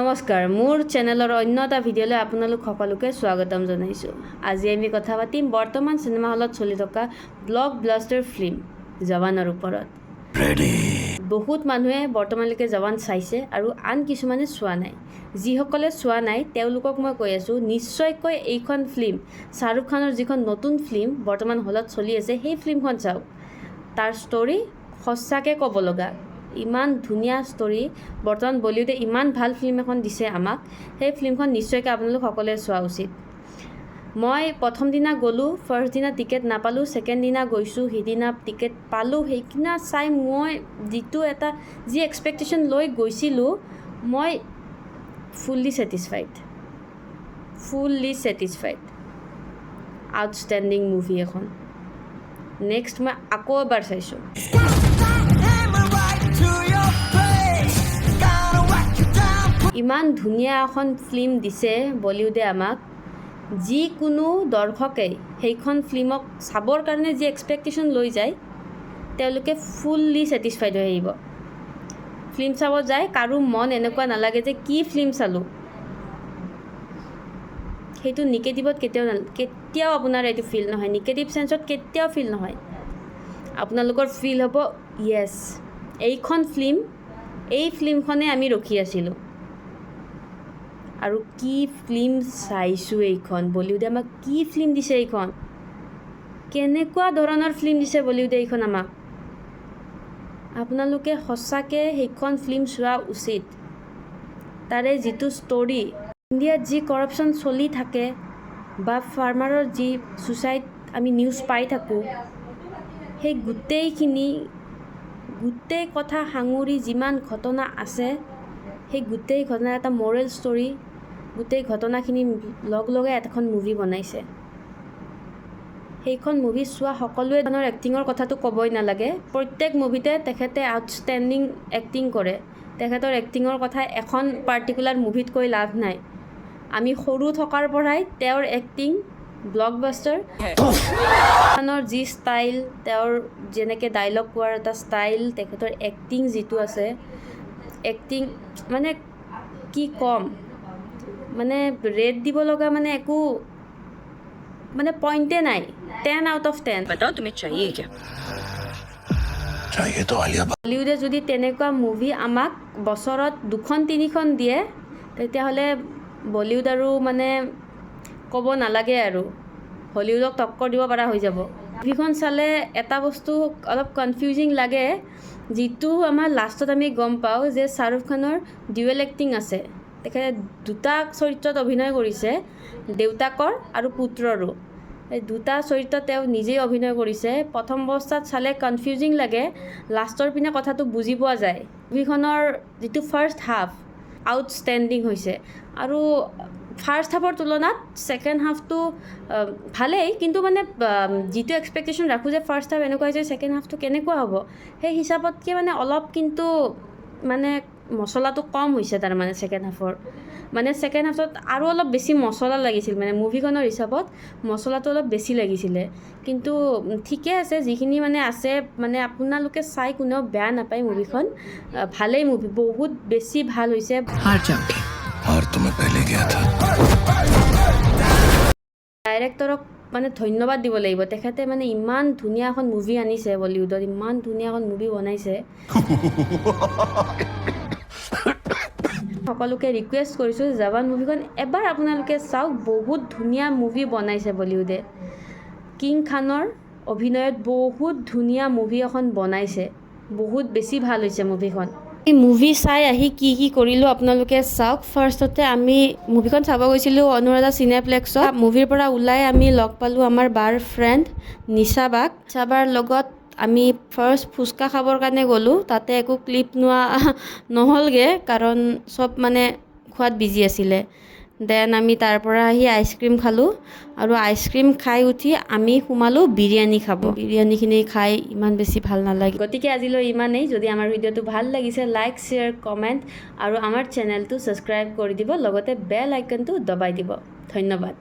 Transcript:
নমস্কাৰ, মোৰ চেনেলৰ অন্য এটা ভিডিঅ'লৈ আপোনালোক সকলোকে স্বাগতম জনাইছোঁ। আজি আমি কথা পাতিম বৰ্তমান চিনেমা হলত চলি থকা ব্লক ব্লাষ্টাৰ ফিল্ম জৱানৰ ওপৰত। বহুত মানুহে বৰ্তমানলৈকে জৱান চাইছে আৰু আন কিছুমানে চোৱা নাই। যিসকলে চোৱা নাই, তেওঁলোকক মই কৈ আছোঁ, নিশ্চয়কৈ এইখন ফিল্ম, শ্বাহৰুখ খানৰ যিখন নতুন ফিল্ম বৰ্তমান হলত চলি আছে, সেই ফিল্মখন চাওক। তাৰ ষ্টৰী সঁচাকৈ ক'ব লগা, ইমান ধুনীয়া ষ্টৰী। বৰ্তমান বলিউডে ইমান ভাল ফিল্ম এখন দিছে আমাক, সেই ফিল্মখন নিশ্চয়কৈ আপোনালোক সকলোৱে চোৱা উচিত। মই প্ৰথম দিনা গ'লোঁ, ফাৰ্ষ্ট দিনা টিকেট নাপালোঁ। ছেকেণ্ড দিনা গৈছোঁ, সিদিনা টিকেট পালোঁ। সেইদিনা চাই মই যিটো এটা যি এক্সপেক্টেশ্যন লৈ গৈছিলোঁ, মই fully satisfied, fully satisfied. Outstanding movie এখন। নেক্সট মই আকৌ এবাৰ চাইছোঁ। Hammer right to your face. Gonna whack you down. ইমান ধুনীয়া এখন ফিল্ম দিছে বলিউডে আমাক। যিকোনো দৰ্শকেই সেইখন ফিল্মক চাবৰ কাৰণে যি এক্সপেক্টেশ্যন লৈ যায়, তেওঁলোকে ফুল্লি ছেটিছফাইড হৈ আহিব। ফিল্ম চাব যায় কাৰো মন এনেকুৱা নালাগে যে কি ফিল্ম চালোঁ। সেইটো নিগেটিভত কেতিয়াও কেতিয়াও আপোনাৰ এইটো ফিল নহয়। নিগেটিভ চেঞ্চত কেতিয়াও ফিল নহয়। আপোনালোকৰ ফিল হ'ব, য়েছ, এইখন ফিল্ম, এই ফিল্মখনেই আমি ৰখি আছিলোঁ আৰু কি ফিল্ম চাইছোঁ এইখন। বলিউডে আমাক কি ফিল্ম দিছে এইখন! কেনেকুৱা ধৰণৰ ফিল্ম দিছে বলিউডে এইখন আমাক! আপোনালোকে সঁচাকৈ সেইখন ফিল্ম চোৱা উচিত। তাৰে যিটো ষ্টৰী, ইণ্ডিয়াত যি কৰাপশ্যন চলি থাকে বা ফাৰ্মাৰৰ যি ছুচাইড আমি নিউজ পাই থাকোঁ, সেই গোটেইখিনি গোটেই কথা সাঙুৰি যিমান ঘটনা আছে, সেই গোটেই ঘটনাৰ এটা মৰেল ষ্টৰী, গোটেই ঘটনাখিনি লগ লগাই এখন মুভি বনাইছে। সেইখন মুভি চোৱা সকলোৱে ধৰণৰ এক্টিঙৰ কথাটো ক'বই নালাগে। প্ৰত্যেক মুভিতে তেখেতে আউটষ্টেণ্ডিং এক্টিং কৰে। তেখেতৰ এক্টিঙৰ কথা এখন পাৰ্টিকুলাৰ মুভিত কৈ লাভ নাই। আমি সৰু থকাৰ পৰাই তেওঁৰ এক্টিং ব্লকবাষ্টাৰ খানৰ যি ষ্টাইল, তেওঁৰ যেনেকৈ ডাইলগ কোৱাৰ এটা ষ্টাইল, তেখেতৰ এক্টিং যিটো আছে, এক্টিং মানে কি ক'ম, মানে ৰেট দিব লগা মানে একো মানে পইণ্টে নাই। 10 out of 10। बताओ, तुम्हें चाहिए क्या? चाहिए तो आलिया भट्ट। বলিউডে যদি তেনেকুৱা মুভি আমাক বছৰত দুখন তিনিখন দিয়ে, তেতিয়াহ'লে বলিউড আৰু মানে ক'ব নালাগে আৰু, হলিউডক টক্কৰ দিব পৰা হৈ যাব। মুভিখন চালে এটা বস্তু অলপ কনফিউজিং লাগে, যিটো আমাৰ লাষ্টত আমি গম পাওঁ যে শ্বাহৰুখ খানৰ ডুৱেল এক্টিং আছে। তেখেতে দুটা চৰিত্ৰত অভিনয় কৰিছে, দেউতাকৰ আৰু পুত্ৰৰো। এই দুটা চৰিত্ৰত তেওঁ নিজেই অভিনয় কৰিছে। প্ৰথম অৱস্থাত চালে কনফিউজিং লাগে, লাষ্টৰ পিনে কথাটো বুজি পোৱা যায়। মুভিখনৰ যিটো ফাৰ্ষ্ট হাফ, আউটষ্টেণ্ডিং হৈছে আৰু ফাৰ্ষ্ট হাফৰ তুলনাত ছেকেণ্ড হাফটো ভালেই, কিন্তু মানে যিটো এক্সপেক্টেশ্যন ৰাখোঁ যে ফাৰ্ষ্ট হাফ এনেকুৱা হৈছে, ছেকেণ্ড হাফটো কেনেকুৱা হ'ব, সেই হিচাপতকৈ মানে অলপ কিন্তু মানে মছলাটো কম হৈছে। তাৰমানে ছেকেণ্ড হাফৰ মানে ছেকেণ্ড হাফত আৰু অলপ বেছি মছলা লাগিছিল, মানে মুভিখনৰ হিচাপত মছলাটো অলপ বেছি লাগিছিলে। কিন্তু ঠিকে আছে, যিখিনি মানে আছে, মানে আপোনালোকে চাই কোনেও বেয়া নাপায় মুভিখন। ভালেই মুভি, বহুত বেছি ভাল হৈছে। हार जाओगे। हार तो मैं पहले गया था। ডাইৰেক্টৰক মানে ধন্যবাদ দিব লাগিব। তেখেতে মানে ইমান ধুনীয়া এখন মুভি আনিছে বলিউডত, ইমান ধুনীয়া এখন মুভি বনাইছে। সকলোকে ৰিকুৱেষ্ট কৰিছোঁ, জৱান মুভিখন এবাৰ আপোনালোকে চাওক। বহুত ধুনীয়া মুভি বনাইছে বলিউডে। কিং খানৰ অভিনয়ত বহুত ধুনীয়া মুভি এখন বনাইছে। বহুত বেছি ভাল হৈছে মুভিখন। এই মুভি চাই আহি কি কি কৰিলোঁ, আপোনালোকে চাওক। ফাৰ্ষ্টতে আমি মুভিখন চাব গৈছিলোঁ অনুৰাধা চিনেপ্লেক্সত। মুভিৰ পৰা ওলাই আমি লগ পালোঁ আমাৰ বাৰ ফ্ৰেণ্ড নিচা বাক। নিচা বাৰ লগত আমি ফাৰ্ষ্ট ফুচকা খাবৰ কাৰণে গ'লোঁ। তাতে একো ক্লিপ লোৱা নহ'লগৈ, কাৰণ চব মানে খোৱাত বিজি আছিলে। Then আমি তাৰ পৰা আহি আইচক্ৰীম খালোঁ আৰু আইচক্ৰীম খাই উঠি আমি সোমালোঁ বিৰিয়ানী খাব। বিৰিয়ানীখিনি খাই ইমান বেছি ভাল নালাগিল। গতিকে আজিলৈ ইমানেই। যদি আমাৰ ভিডিঅ'টো ভাল লাগিছে, লাইক, শ্বেয়াৰ, কমেণ্ট আৰু আমাৰ চেনেলটো ছাবস্ক্ৰাইব কৰি দিব, লগতে বেল আইকনটো দবাই দিব। ধন্যবাদ।